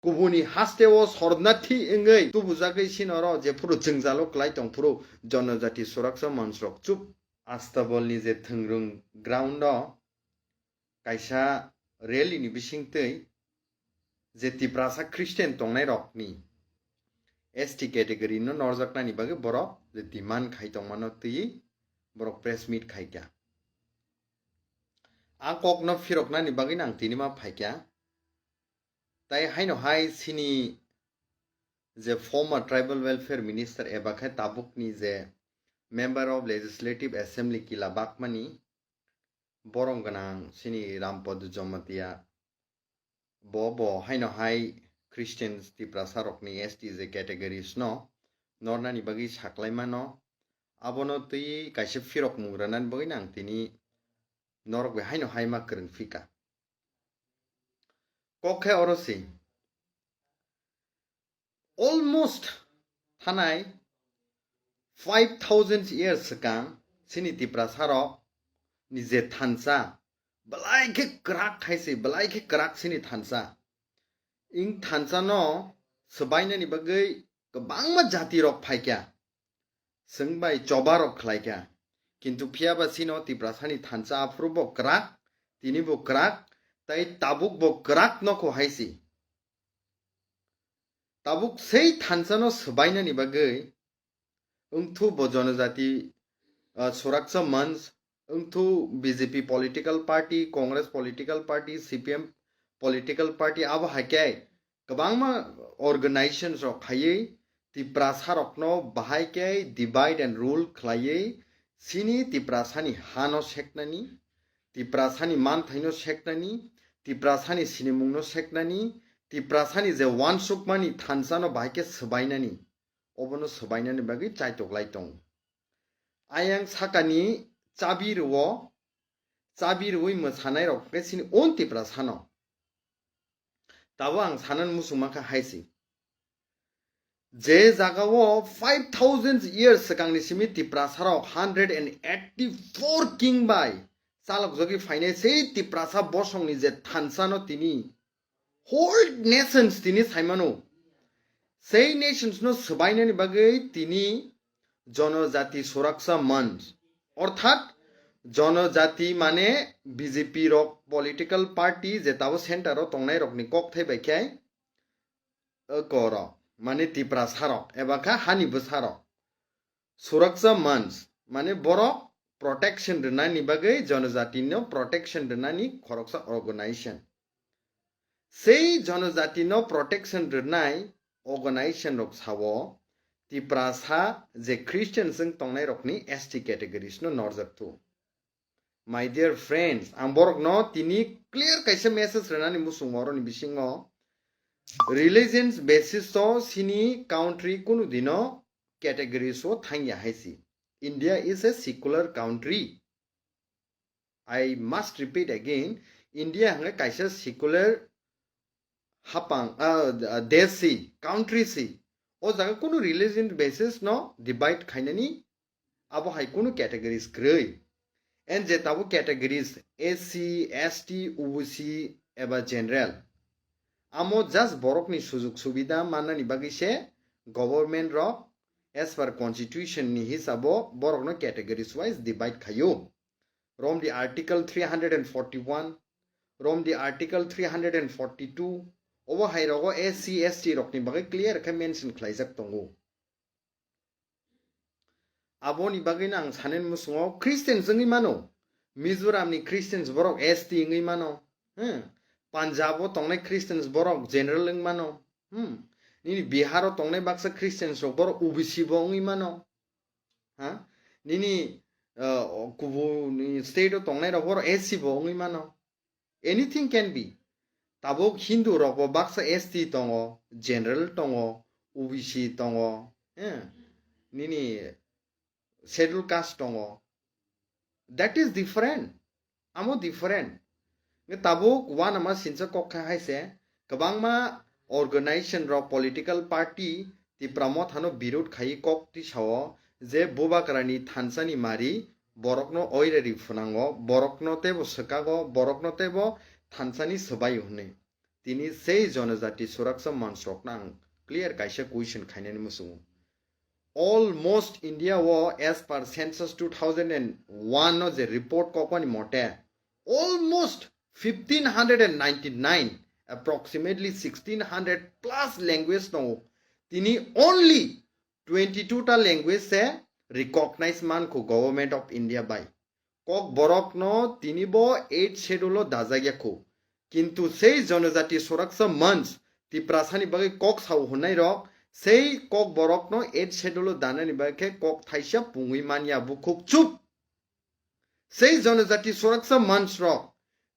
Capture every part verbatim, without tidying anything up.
kubuni hasteo sornathi wngwi tubujagwi sinoro jephuru jwngjalo kwlai tongphuru Jonojati Suraksa Manch rok chup Astabalni je thwngrwng ground o kaisa rally ni bisingtwi je Tiprasa Christian tongnai rokni S T category no norjaknani bagwi borok je demand khai tongmano twiwi borok press meet khaikha. A kokno phiroknani bagwi nang tini ma phaikha. Tai haino hai sini je former tribal welfare minister eba khe tabukni je member of legislative assembly kila bakmani borong gwnang sini Rampod Jamatia bo bo haino hai Christian Tiprasa rokni S T je categories no nornani bagwi saklaimano abono twi kaisa phirok mung rwnani bagwi nang tini norok bai haino hai ma kwrwng phika. Kok khe oro se almost thanai five thousand years swkang chini Tiprasa rok ni je thansa belai khe kwrak khai se, belai khe kwrak chini thansa. Ing thansa no swbainani bagwi kwbangma jati rok phaikha. Swng bai choba rok khlai kha. Kintu phiya ba sino Tiprasani thansa aphuru bo kwrak, tini bo kwrak, tai tabuk bo kwrak nokho hai si. Tabuk sei thansa no swbainani bagwi wngthu bo Jonojati, ah, Suraksa Manch, wngthu B J P political party, Congress political party, C P M political party, abo hai khe kwbangma organizations rok khaiwi Tiprasa rokno bahai khe divide and rule khlaiwi sini Tiprasani hano seknani, Tiprasani manthaino seknani, Tiprasani sinimungno seknani, Tiprasani je wansukmani thansano bahai khe swbainani, obono swbainani bagwi chaitok lai tongo. Ayang sakani chabi rwo, chabi rwi mwsanai rok khe sini on Tiprasano. Tabo ang sanan muchung mankha hai si. Je jagao five thousand years swkangni simi Tiprasa rok hundred and eighty-four king bai chalok jagwi phainai sei Tiprasa bosongni je thansano tini whole nations tini saimano. Sei nations no swbainani bagwi tini Jonojati Suraksa Manch, orthat Jonojati mane B J P rok political party je tabo center o tongnai rokni kokthai bai khe, eh, koro mane Tiprasa rok eba kha hani bwsa rok. Suraksa Manch mane borok protection rwnani bagwi Jonojati no protection rwnani khoroksa organization. Sei Jonojati no protection rwnai organization rok sao Tiprasa je Christian swng tongnai rokni S T categories no norjak thu. My dear friends, ang borok no tini clear kaisa message rwnani muchung oroni bisingo religions basis to sini country kunu dino categories o thangya hai si. India is a secular country. I must repeat again, India hwnkhe kaisa secular hapang, ah, ah, desh si, country si. O jaga kunu religion basis no divide khainani abo hai kunu categories kwrwi. And je tabo categories S C, S T, O B C eba general. Amo just borokni sujug subida mannani bagwi se government rok as per constitution ni hisabo borokno categories wise divide khaio. Romdi Article three hundred and forty-one, Romdi Article three hundred and forty-two, obo hai rogo S C, S T rokni bagwi clear khe mention khlaijak tongo. Aboni bagwino ang sanani muchungo Christians wngwi mano. Mizoramni Christians borok S T wngwi mano. Hmm. Punjab o tongnai Christians borok general wngwi mano. Hmm. Nini Bihar o tongnai baksa Christians rok borok O B C bo wngwi mano. Ha? Nini, uh, kubuni state o tongnai rok borok S C bo wngwi mano. Anything can be. Tabuk Hindu rok bo baksa S T tongo, general tongo, O B C tongo, eh, nini schedule caste tongo. That is different. Amo different. Nge tabuk uanama sinsa kok kha hai se, kwbangma organization rok, political party Tipra Mothano birod khai kok tisao je Bubagrani thansani mari borokno oirari phunango, borokno teibo swkago, borokno teibo thansani swbaio hwnwi. Tini sei Janajati Suraksha Manch rokno ang clear kaisa question khainani muchungo. Almost India o as per census two thousand and one no je report kokmani mote almost fifteen hundred and ninety-nine, approximately sixteen hundred plus language tongo. Tini only twenty-two ta language se recognize mankho Government of India bai. Kokborokno tini bo eighth schedule o dajak ya kho. Kintu sei Janajati Suraksha Manch Tiprasani bagwi kok sao hwnnairok sei Kokborokno eighth schedule o danani bagwi khe kok thaisa pungwi manya bukhuk chup. Sei Janajati Suraksha Manch rok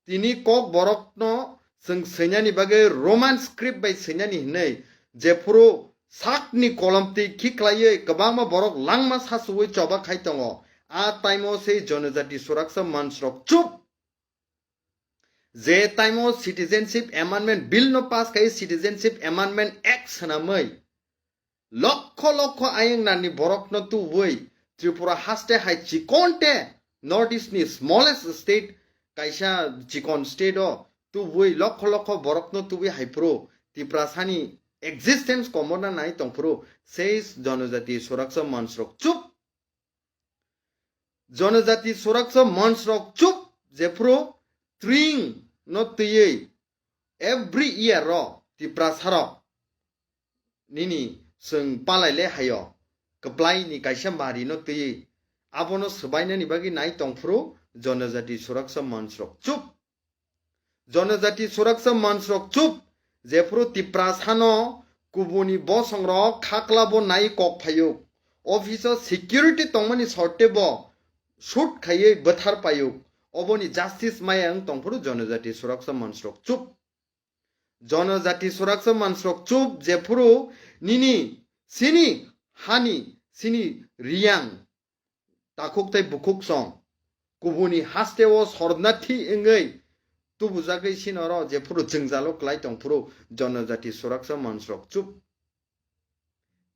tini Kokborokno chwng swinani bagwi Roman script bai swinani hwnwi jephuru sakni kolomtwi khiklaiwi kwbangma borok langma sachuwi choba khai tongo. A time o sei Janajati Suraksha Manch rok chup. Je time o Citizenship Amendment Bill no pass khai, Citizenship Amendment Act swnamwi lokho lokho ayang nani borokno tubui Tripura haste hai chikonte North East ni smallest state, kaisa chikon state o tubui lokho lokho borokno tubui hai phuru Tiprasani existence komorna nai tong phuru sei Janajati Suraksha Manch rok chup. Janajati Suraksha Manch rok chup jephuru tring no twiwi every year ro Tiprasa rok nini chwng palai le hayo kwplai ni kaisa mari no twiwi abono swbainani bagwi nai tong phuru Janajati Suraksha Manch rok chup. Janajati Suraksha Manch rok chup jephuru Tiprasano kubuni bosong rok khaklabo nai kok phayuk. Office o security tongmani sorte bo shoot khaiwi bwthar payuk. Oboni justice maya wng tong phuru Janajati Suraksha Manch rok chup. Janajati Suraksha Manch rok chup jephuru nini sini hani sini riyang takhuk tei bukhuk song kubuni haste o sornathi wngwi tubujagwi sinoro jephuru jwngjalo kwlai tong phuru Janajati Suraksha Manch rok chup.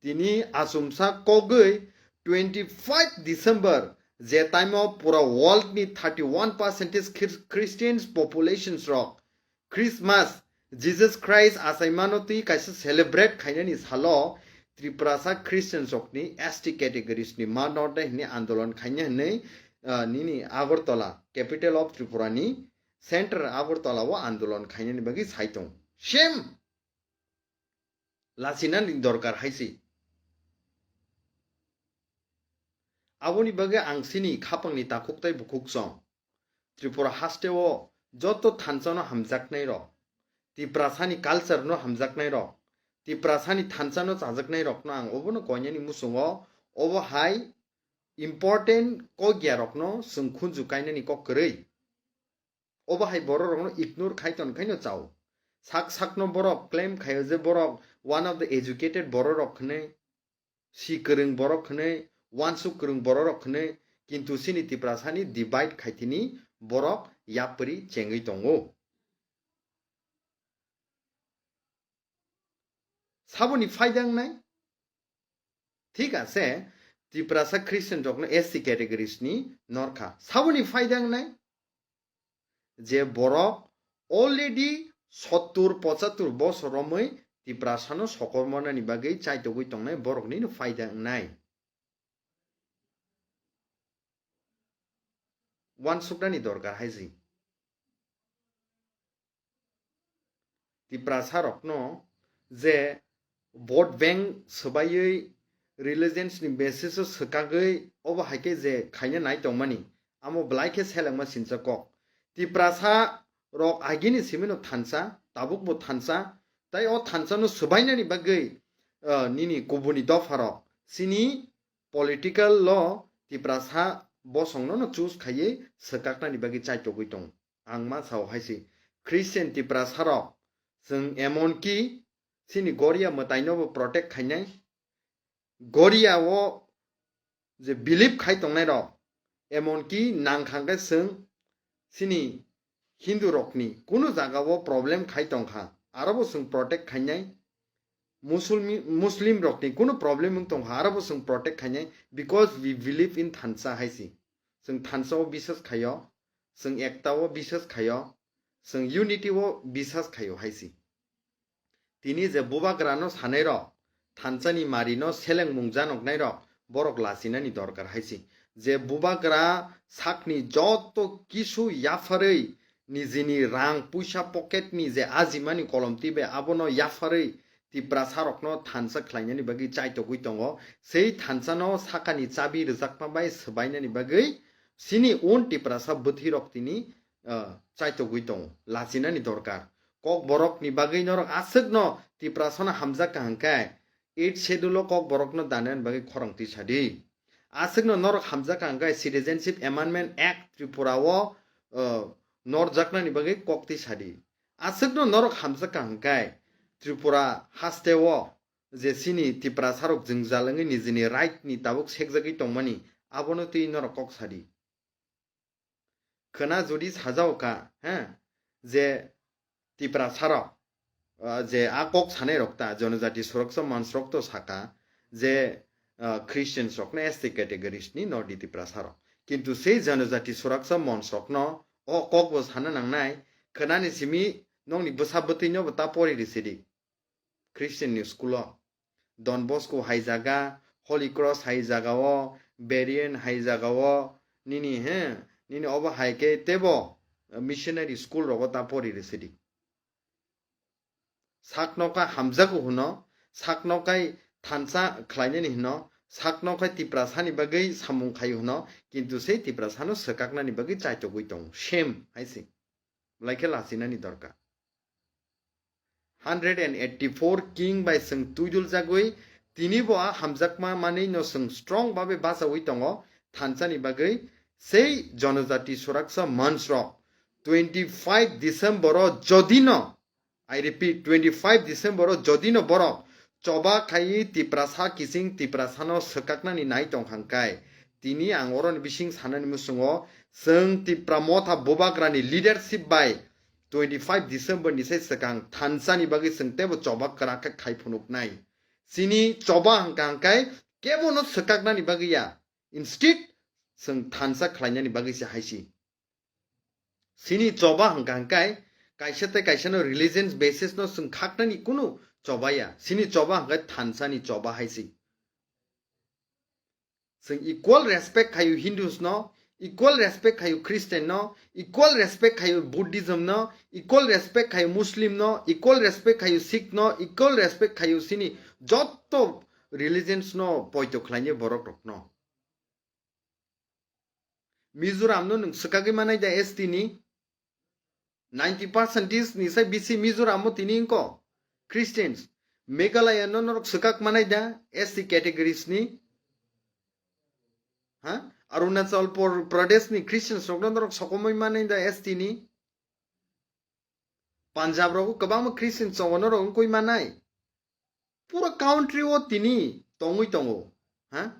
Tini achumsa kogwi twenty five December je time o pura world ni thirty one percentage Chris- Christians populations rok Christmas, Jesus Christ achaimano twi kaisa celebrate khainani salo Tiprasa Christians rokni S T categories ni ma nornai hwnwi andolon khaina hwnwi, ah, nini Agartala, capital of Tripura ni center Agartala o andolon khainani bagwi sai tong. Same lachinani dorkar hai se. Aboni bagwi ang chini khapangni takhuk tei bukhuk song. Tripura haste o joto thansa no hamjaknai rok, Tiprasa ni culture no hamjaknai rok, Tiprasa ni thansa no chajaknai rok no ang obo no koinani muchungo obo hai important kok ya rok no chwng khunju kainani kok kwrwi. Obo hai borok rok no ignore khai ton khai no chao. Sak sak no borok claim khaio je borok one of the educated borok rok hwnwi. Si kwrwng borok hwnwi, uansuk kwrwng borok rok hwnwi, kintu chini Tiprasani divide khaitini borok yapri chengwi tongo. Saboni phaida wngnai? Thik ase, Tiprasa Christian rokno S C categories ni norkha. Saboni phaida wngnai? Je borok already sottur pochattur bosor romwi Tiprasano sokormanani bagwi chaitogwi tongnai boroknino phaida wngnai. Uansuknani dorkar hai se. Tiprasa rokno je vote bank swbaiwi religions ni basis o swkagwi obo hai khe je khaina nai tongmani, amo belai khe selengma sincha kok. Tiprasa rok agini simi no thansa, tabuk bo thansa, tai o thansa no swbainani bagwi, ah, nini kubuni dopha rok chini political lo Tiprasa bosong no no choose khaiwi swkaknani bagwi chaitogwi tongo. Ang ma sao hai se, Christian Tiprasa rok chwng emonki chini Goria mwtai no bo protect khainai. Goria o je believe khai tongnai rok, emonki nang kha khe chwng chini Hindu rokni kunu jaga o problem khai tong kha, aro bo chwng protect khainai. Musulmi-, Muslim rokni kunu problem wng tong kha, aro bo chwng protect khainai, because we believe in thansa hai se. Chwng thansa o bisas khaio, chwng ekta o bisas khaio, chwng unity o bisas khaio hai se. Tini je bubagrano sanairok, thansani marino selengmung janoknairok, borok lachinani dorkar hai se. Je bubagra sakni joto kisu yapharwi nijini rang puisa pocketni je ajimani kolomtwi bai abono yapharwi Tiprasarokno thansa khlainani bagwi chaitogwi tongo. Sei thansano sakani chabi rwjakma bai swbainani bagwi chini un Tiprasa bwthwirok tini, ah, chaitogwi tongo. Lachinani dorkar. Kokborokni bagwi norok aswkno Tiprasano hamjak kaham khe eighth schedule o Kokborokno danani bagwi khorang twi sadi. Aswkno norok hamjak kaham khe Citizenship Amendment Act Tripura o, uh, norjaknani bagwi kok twi sadi. Aswkno norok hamjak kaham khe Tripura haste o je chini Tiprasarok jwngjal wngwi nijini right ni tabuk sekjagwi tongmani abono twi norok kok sadi. Khwna jodi sajao kha, he, je Tiprasarok, ah, je a kok sanairok ta Janajati Suraksha Manch rok to saka je, ah, Christians rokno S T categories ni no di Tiprasarok. Kintu sei Janajati Suraksha Manch rokno o kok bo sana nangnai, khwnani simi nokni bwsa bwtwi no bo ta pori rw sidi. Christian ni school o. Don Bosco hai jaga, Holy Cross hai jaga o, Berean hai jaga o, nini he, nini obo hai khe tebo missionary school rogo ta pori rw sidi. Sakno kha hamjago hwno, sakno khai thansa khlainani hwno, sakno khai Tiprasani bagwi samung khaio hwno, kintu sei Tiprasano swkaknani bagwi chaitogwi tongo. Shame hai se. Belai khe lachinani dorkar. Hundred and eighty-four king bai chwng twiduljagwi tini bo a hamjakma manwi no chwng strong babe bachawi tongo thansani bagwi. Sei Janajati Suraksha Manch rok twenty-five December o jodi no, I repeat, twenty-five December o jodi no borok choba khaiwi Tiprasa kiching Tiprasano swkaknani nai tong kha hwnkhe, tini ang oroni bising sanani muchungo chwng Tipra Motha Bubagrani leadership bai twenty-five December ni sai swkang thansani bagwi chwng teibo choba kwrak khe khai phunuknai. Chini choba hwnkha hwnkhe kebono swkaknani bagwi ya. Instead, chwng thansa khlainani bagwi se hai se. Chini choba hwnkha hwnkhe kaisa tei kaisa no religion basis no chwng khaknani kunu choba ya. Chini choba hwnkhe thansani choba hai se. Chwng equal respect khaio Hindus no, equal respect khaio Christian no, equal respect khaio Buddhism no, equal respect khaio Muslim no, equal respect khaio Sikh no, equal respect khaio chini jotto religions no poito khlainai borok rok no. Mizoram no nwng swkagwi manai da S T ni? Ninety percentage ni sai bisi Mizoram o tini wngkho Christians. Meghalaya no norok swkak manai da S T categories ni? Ha? Arunachal Por-, Pradesh ni Christians rok no norok sokomoi manai da S T ni? Punjab rogo kwbangma Christian chongo norok wngkoi manai. Pura country o tini tongwi tongo. Ha?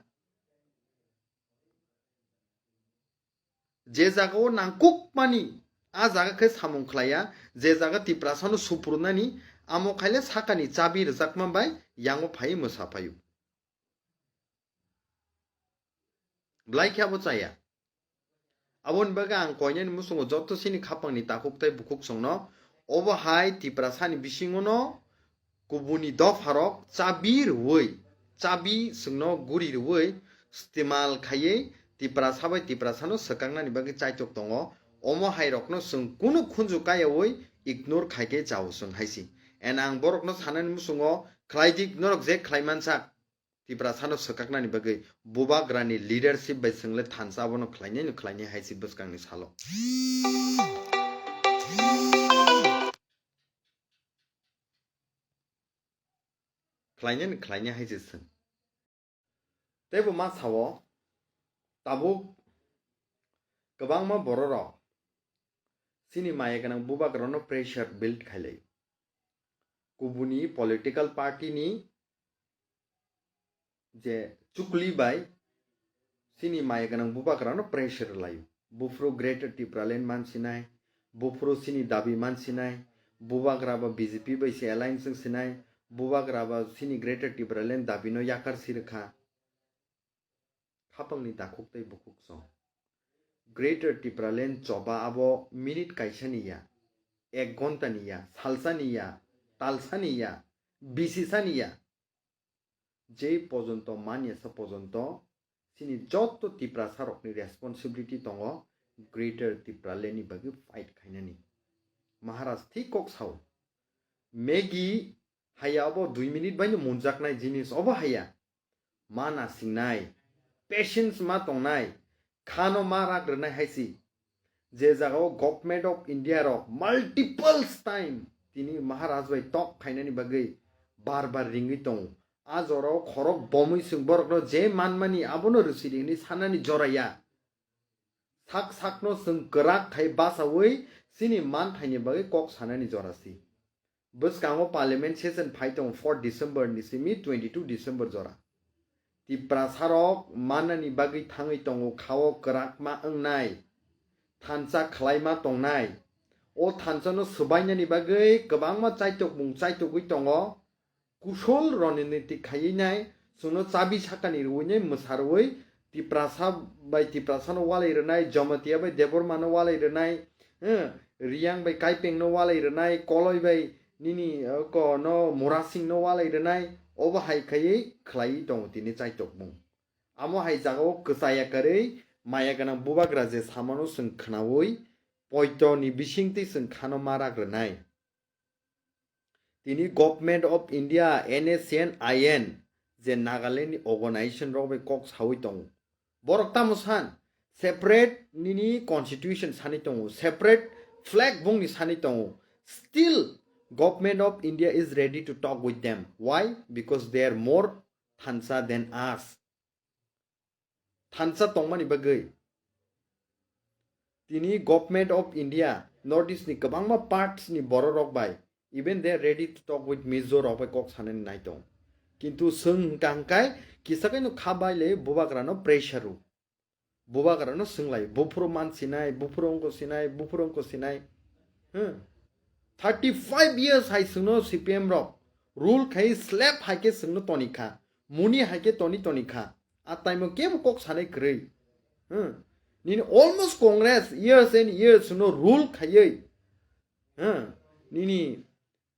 Je jaga o nangkukmani, a jaga khe samung khlaiya, je jaga Tiprasano suprunani, amo khaile sakani chabi rwjakma bai yango phai mwsa phaio. Belai khe abo chaya. Aboni bagwi ang koinani muchungo joto chini khapangni takhuk tei bukhuk chwngno obo hai Tiprasani bisingono kubuni dopharok chabi rwui, chabi chwngno guri rwui, istimal khaiwi Tiprasa bai Tiprasano swkaknani bagwi chaitok tongo. Omo hairokno chwng kunu khunju kayaui ignore khaikhe chao chwng haisi. And ang borokno sanani muchungo khlaidik norok je khlaimansak. Tiprasano swkaknani bagwi bubagrani leadership bai chwngle thansa abono khlainai no khlainai hai se bwskangni salo. Khlainai no khlainai hai se chwng. Teibo ma sao, tabuk kwbangma bororok chini maya gwnang bubagrano pressure build khailai. Kubuni political party ni je chukli bai chini maya gwnang bubagrano pressure laio. Buphuru Greater Tipraland mansinai, buphuru chini dabi mansinai, bubagra ba B J P bai se alliance wngsinai, bubagra ba chini Greater Tipraland dabi no yakar sirikha. Khapangni takhuk tei bukhuk song. Greater Tipraland choba abo minute kaisani ya, ek ghonta ni ya, salsa ni ya, talsa ni ya, bisisani ya. Je pojonto manya sa pojonto chini joto Tiprasa rokni responsibility tongo Greater Tipraland ni bagwi fight khainani. Maharaj thik kok sao. Maggie haya obo dui minute baino munjaknai jinis obo haya. Ma nasingnai, patience ma tongnai, khano ma rak rwnai hai si. Je jagao Government of India rok multiple time tini Maharaj bai tok khainani bagwi bar bar ringwi tongo. A jorao khorok bomwi chwng borokno je manmani abono rwsidi hwnwi sanani jora ya. Sak sakno chwng kwrak khai bachaui chini manthaini bagwi kok sanani jora si. Bwskango Parliament session phai tongo four December ni simi twenty two December jora. Tiprasa rok manani bagwi thangwi tongo khao kwrakma wngnai, thansa khwlaima tongnai. O thansa no swbainani bagwi kwbangma chaitokmung chaitogwi tongo. Kusol roninitik khaiwi nai, chwngno chabi sakani rwinai mwsarwi Tiprasa bai Tiprasano walai rwnai, Jamatia bai Debbarmano walai rwnai, eh, Riyang bai Kaipengno walai rwnai, Koloi bai nini, eh, ko no Murasingno walai rwnai, obo hai khaiwi khlaiwi tongo tini chaitokmung. Amo hai jagao kwchaya karwi maya gwnang bubagra je samano chwng khnaui poito ni bisingtwi chwng khano ma rak rwnai. Tini Government of India, N S C N I N, je Nagaland ni organization rok bai kok saui tongo. Borok tamo san, separate nini constitution sani tongo, separate flag bongni sani tongo. Still, Government of India is ready to talk with them. Why? Because they are more thansa than us. Thansa tongmani bagwi tini Government of India North East ni kwbangma parts ni bororok bai even they are ready to talk with Mizo rok bai kok sanani nai tong. Kintu swng hwnkha hwnkhe kisa kaino kha bai le bubagrano pressure rw. Bubagrano swng lai, buphuru man sinai, buphuru wngko sinai, buphuru wngko sinai. Hmm. Thirty five years hai chwngno C P M rok rule khai slap hai khe chwngno toni kha, muni hai khe toni toni kha. A taimo kebo kok sanai kwrwi. Hmm. Nini almost Congress years and years no rule khaiwi. Hmm. Nini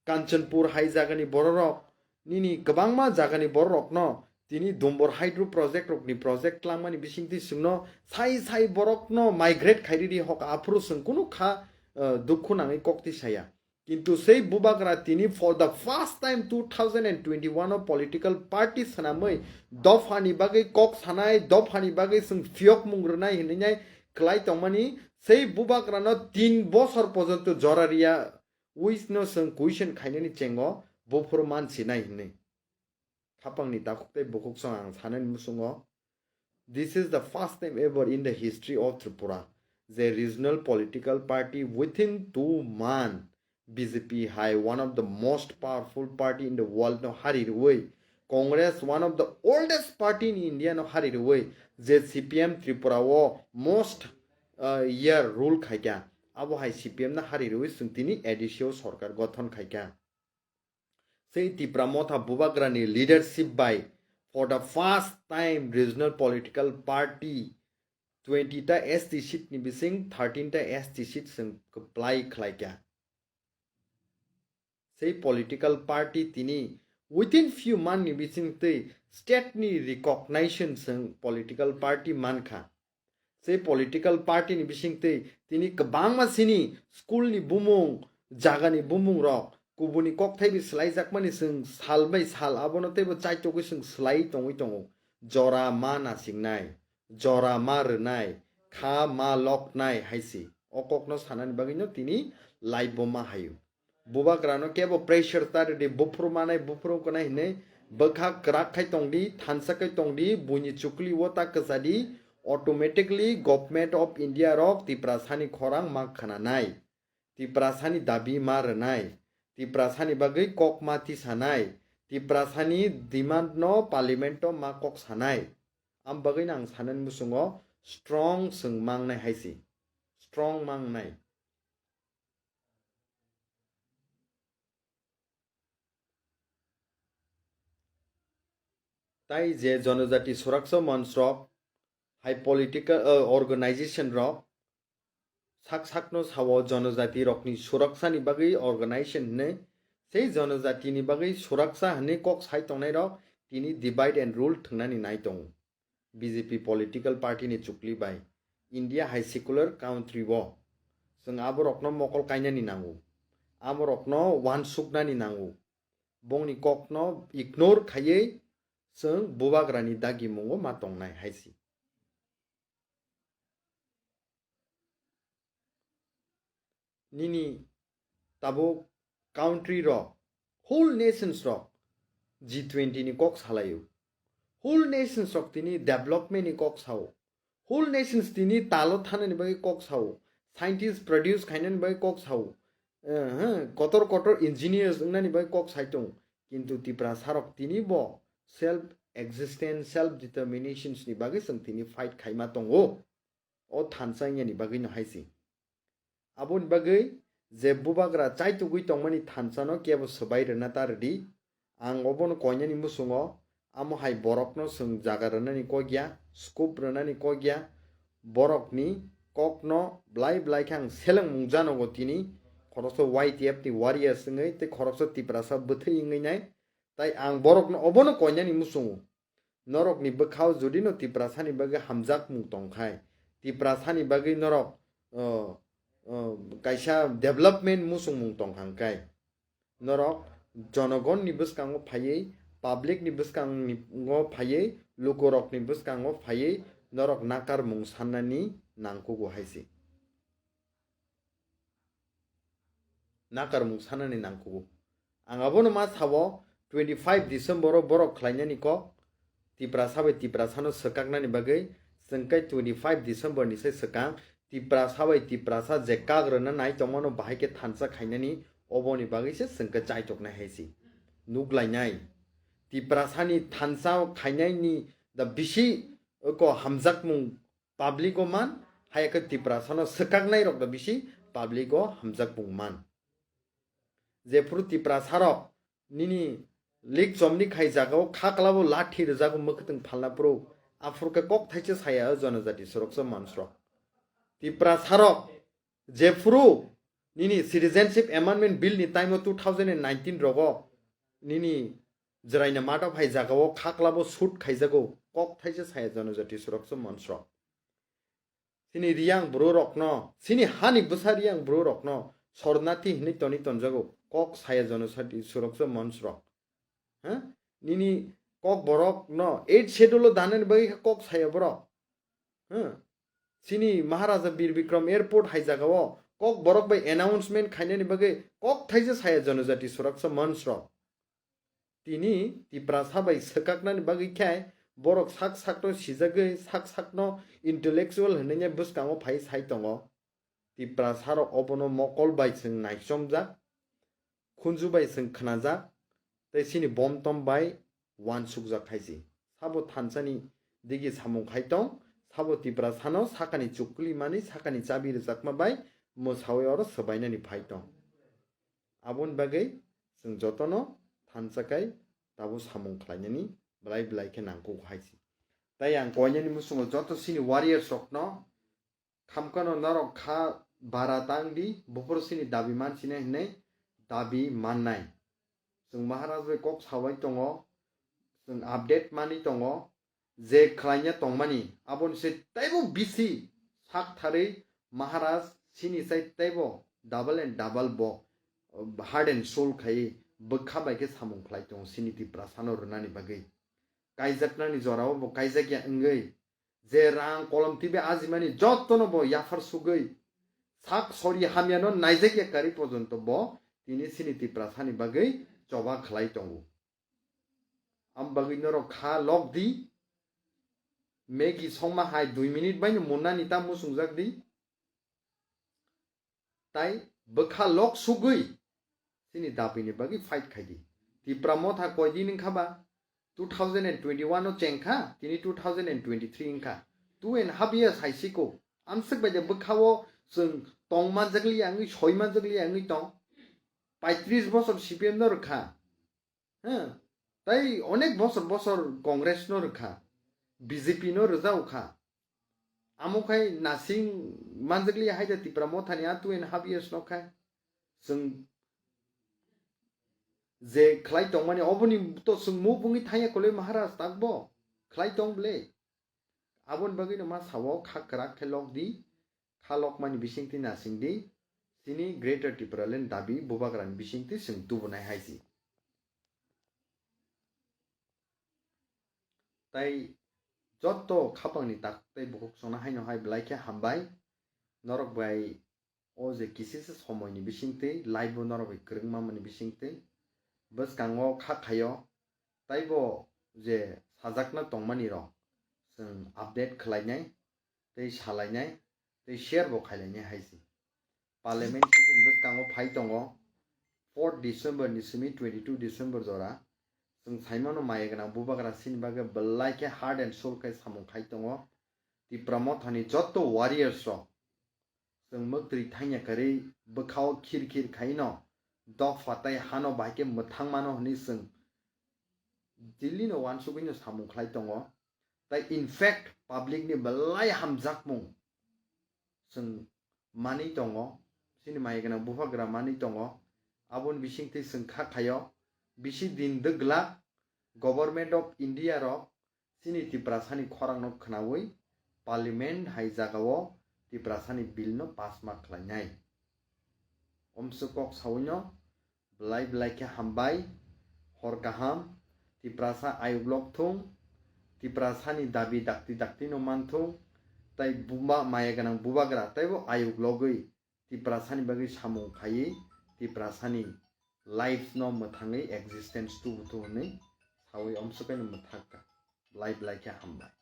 Kanchanpur hai jagani bororok, nini kwbangma jagani bororokno tini Dumbor hydro project rokni project tlangmani bisingtwi chwngno sai sai borokno migrate khairidi hok aphuru chwng kunu kha, eh, dukhu nangwi kokti saya. Kintu sei bubagra tini for the first time two thousand and twenty-one o political party swnamwi dophani bagwi kok sanai, dophani bagwi chwng phiyokmung rwnai hinwi nai kwlai tongmani sei bubagrano tin bosor porjonto jora riya wisno chwng question khainani chengo buphuru man sinai hinwi. Khapangni takhuk tei bukhuksong ang sanani muchungo, this is the first time ever in the history of Tripura je regional political party within two month B J P hai one of the most powerful party in the world no hari rwui, Congress one of the oldest party in India no hari rwui, je C P M Tripura o most, uh, year rule khaikha, abo hai C P M no hari rwui chwng tini A D C o sorkar gothon khaikha. Sei Tipra Motha bubagrani leadership bai for the first time regional political party twenty ta S T seat ni bising thirteen ta S T seat chwng kwplai khlaikha. Sei political party tini within few month ni bising twi state ni recognition chwng political party mankha. Sei political party ni bisingtwi tini kwbangma sini school ni bumung, jaga ni bumung rok kubuni kokthai bi swlai jakmani chwng sal bai sal abono teibo chaitogwi chwng swlai tongwi tongo. Jora ma nasingnai, jora ma rwnai, kha ma loknai hai si. O kokno sanani bagwino tini live bo ma hayo. Bubagrano kebo pressure ta rwdi, buphuru manai, buphuru wngkha nai hinwi bwkha kwrak khai tongdi, thansa khai tongdi, buini chukli o ta kwchadi, automatically Government of India rok Tiprasani khorang ma khwnanai, Tiprasani dabi ma rwnai, Tiprasani bagwi kok ma tisanai, Tiprasani demand no Parliament o ma kok sanai. Am bagwino ang sanani muchungo strong chwng mangnai hai si, strong mangnai. Tai je Jonojati Suraksha Manch rok hai political, uh, organization rok sak sakno sao Jonojati rokni suraksani bagwi organization hinwi Sei jonojatini bagwi suraksa hwnwi kok sai tongnairok tini divide and rule thwngnani nai tongo. B J P political party ni chukli bai India hai secular country o chwng aborokno mokol kainani nango, aborokno uansuknani nango, bongni kokno ignore khaiwi chwng bubagrani dagimungo ma tongnai hai si. Nini tabuk country rok, whole nations rok G twenty ni kok salaio. Whole nations rok tini development ni kok sao. Whole nations tini talo thanani bagwi kok sao. Scientist produce khainani bagwi kok sao. Eh, kotor kotor engineers wngnani bagwi kok sai tong. Kintu Tiprasa rok tini bo self existence, self determinations ni bagwi chwng tini fight khaima tongo. O thansa wngyani bagwi no hai si. Aboni bagwi je bubagra chaitugwi tongmani thansano kebo swbai rwna ta rwdi. Ang obono koinani muchungo amo hai borokno chwng jaga rwnani kok ya, scope rwnani kok ya. Borokni kokno blai blai khe ang selengmung janogo tini, khoroksa Y T F ni warriors wngwi tei khoroksa Tiprasa bwthwi wngwi nai. Tai ang borokno obono koinani muchungo. Norokni bwkhao jodi no Tiprasani bagwi hamjakmung tongkhai, Tiprasani bagwi norok, o, o, kaisa development muchungmung tongkha hwnkhe, norok jonogonni bwskango phaiwi, public ni bwskango phaiwi, lukurokni bwskango phaiwi norok nakarmung sannani nangkugo hai se. Nakarmung sanani nangkugo. Ang abono ma sao, twenty five December o borok khlainani kok, Tiprasa bai Tiprasano swkaknani bagwi, chwng khe twenty five December ni sai swkang, Tiprasa bai Tiprasa je kak rwna nai tongmano bahai khe thansa khainani, oboni bagwi se chwng khe chaitoknai hai si. Nuk lainai. Tiprasani thansa khainaini da bisi oko hamjakmung public o man, haya khe Tiprasano swkaknai rok da bisi public o hamjakmung man. Jephuru Tiprasa rok nini lik chomni khai jagao khaklabo lathi rwjago mwkhwtwng phalna phuru, aphuru khe kok thaisa saya o jonojati soroksa manusrok. Tiprasa rok jephuru nini Citizenship Amendment Bill ni time o two thousand and nineteen rogo nini jwraina mato phai jagao khaklabo shoot khaijago kok thaisa saya jonojati soroksa manusrok. Chini Riyang bru rokno, chini hani bwsa Riyang bru rokno sornathi hinwi toni tonjago kok saya jonojati soroksa manusrok. Ha? Nini kok borok no eight schedule o danani bagwi khe kok saya borok. Ha? Chini Maharaja Bir Bikram Airport hai jagao kok borok bai announcement khainani bagwi kok thaisa saya jonojati soroksa manusrok. Tini Tiprasa bai swkaknani bagwi khe borok sak sakno sijagwi sak sakno intellectual hinwi bwskango phai sai tongo. Tiprasa rok obono mokol bai chwng naichomjak, khunju bai chwng khnajak, tei chini bomtom bai uansukjak hai se. Sabo thansani digi samung khai tong, sabo Tiprasano sakani chukli mani sakani chabi rwjakma bai mwsawi oro swbainani phai tong. Aboni bagwi chwng jotono thansa kai tabo samung khlainani belai belai khe nangkuk hai se. Tai ang koinani muchungo joto chini warriors rokno khamkano norok kha bara tang di, buphuru chini dabi mansinai hinwi dabi mannai. Chwng Maharaj bai kok sawi tongo, chwng update manwi tongo, je khlaina tongmani, aboni se teibo bisi sak tharwi Maharaj chini sai teibo double and double bo, uh, heart and soul khai bwkha bai khe samung khlai tongo chini Tiprasano rwnani bagwi. Kaijaknani jorao bo kaijakya wngwi, je rang kolom twiwi ajimani jotono bo yaphar sugwi sak sori hamyano naijakya kari porjonto bo tini chini Tiprasani bagwi choba khlai tongo. Am bagwi norok kha lok di, Maggie songma hai dui minute baino munnani ta muchungjak di. Tai bwkha lok sugwi chini dabini bagwi fight khai di. Tipra Motha koi din wngkha ba? Two thousand and twenty-one o chengkha, tini two thousand and twenty-three wngkha. Two and half years hai siko. Amswk bai de bwkhao chwng tong manjakliya wngwi, soi manjakliya wngwi tong. Paitris bosor C P M no rwkha. Heh, tai onek bosor bosor Congress no rwkha, B J P no rwjak kha. Amo khai nasing manjakliya hai da Tipra Mothani a two and half years no khai. Chwng je khlai tongmani, oboni to chwng muk wngwi thangya kwlwi Maharaj takbo khlai tong ble. Aboni bagwino ma sao kha kwrak khe lok di, kha lokmani bisingtwi nasing di, chini Greater Tipraland dabi bubagrani bisingtwi chwng tubunai hai si. Tai jotto khapangni tak tei bukhuk songna haino hai belai khe hambai. Norok bai o je kisisa somoini bisingtwi live o norok bai kwrwngma mani bisingtwi bwskango kha khaio, taibo je sajakna tongmani rok chwng update khlainai tei salainai tei share bo khailainai hai se. Parliament season bwskango phai tongo, fourth December ni simi twenty two December jora. Chwng saimano maya gwnang bubagra sini bagwi belai khe heart and soul khai samung khai tongo. Tipra mothani jotto warriors rok chwng mwktwi thangya kwrwi bwkhao khir khir khaino dopha tai hano bahai khe mwthangmano hwnwi chwng Delhi no wansugwino samung khlai tongo. Tai in fact public ni belai hamjakmung chwng manwi tongo, chini maya gwnang bubagra manwi tongo. Aboni bisingtwi chwng kha khaio, bisi din dwglak Government of India rok chini Tiprasani khorangno khwnawi Parliament hai jagao Tiprasani bill no pass ma khlainai. Omswk kok sawino belai belai khe hambai, hor kaham, Tiprasa ayuk lok thung, Tiprasani dabi dakti dakti no man thung, tai buma maya gwnang bubagra taibo ayuk logwi Tiprasani bagwi samung khaiwi Tiprasani life no mwthangwi existence tubu tu hwnwi sawi omswk no mwthak kha. Belai belai khe hambai.